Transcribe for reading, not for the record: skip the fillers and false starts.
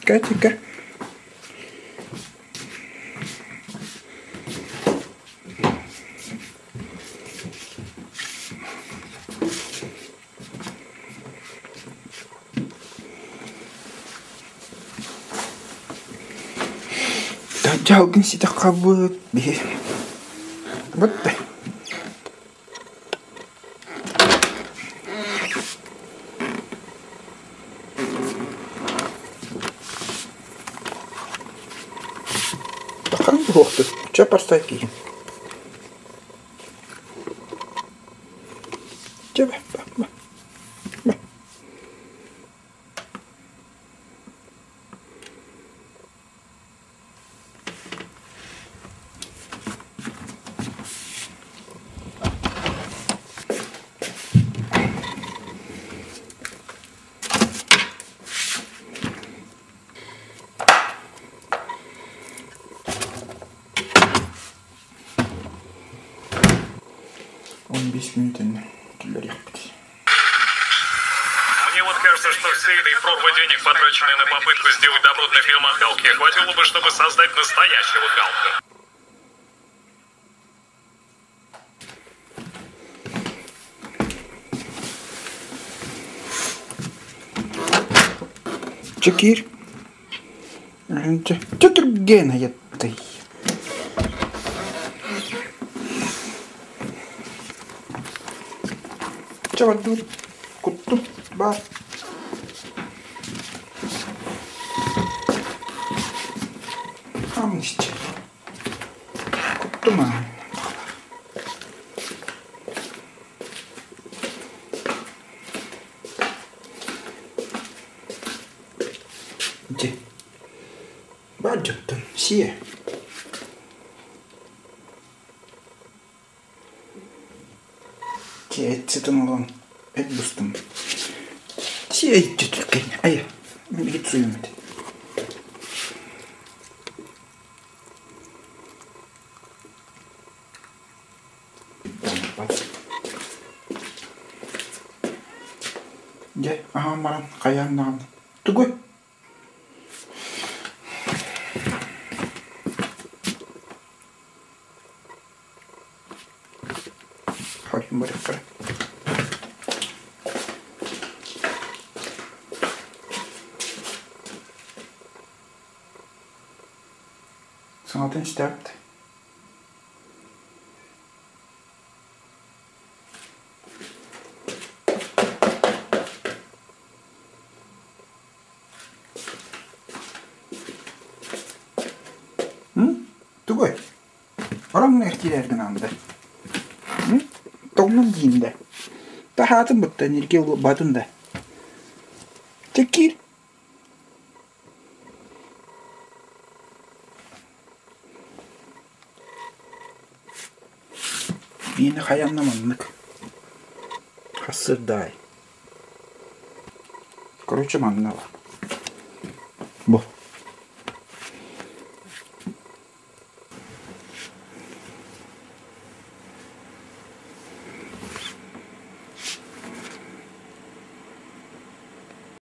Катика. Дьалгын ситэ хабыт биһи. Бытты. Тахан буһуохтут. Чэ парсай киһин. Чэ ба ба ба. Он 5 мүнүүтэннэ киллэриэхпит. Мне вот кажется, что всей этой прорвы денег, потраченной на попытку сделать добротный фильм о Халке, хватило бы, чтобы создать настоящего Халка. Чекир. Чөтүргэн айаттай. Чэ бардыбыт. Куттум. Бар. Амниччи. Куттум аа. Ити. Бар дьоттон сиэ. Сытын олорон эт быстым. Сиэ түркэн. Айа, мин иһит суйум этэ. Дьэ, аһаан баран хайаан даҕаны. Тугуй? Барыахтара. Саҥатын истээбит. Тугуй? Ороҥҥо эртиилэр гынаҕын да? Тоҥнум диин да? Таһаатын бытта энергия батын да? Чэ киир. Миэнэ хайаан да маннык. Хассырдаай. Короче манна бар. Бу.